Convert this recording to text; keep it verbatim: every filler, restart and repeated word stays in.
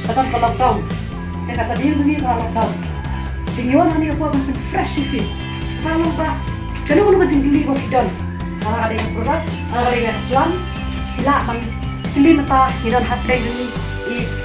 Ka don ka lockdown. Te kata dei jong ngi ka lockdown. Phi ïoh na ngi ka por ban pynfresh ïa phi. Ka long ba kano kano ka jingkylli ba phi don, ka la ka dei ka product, ka la ka dei ka plan. Phi lah ban kylli mynta, ngi don hapdeng jong ngi i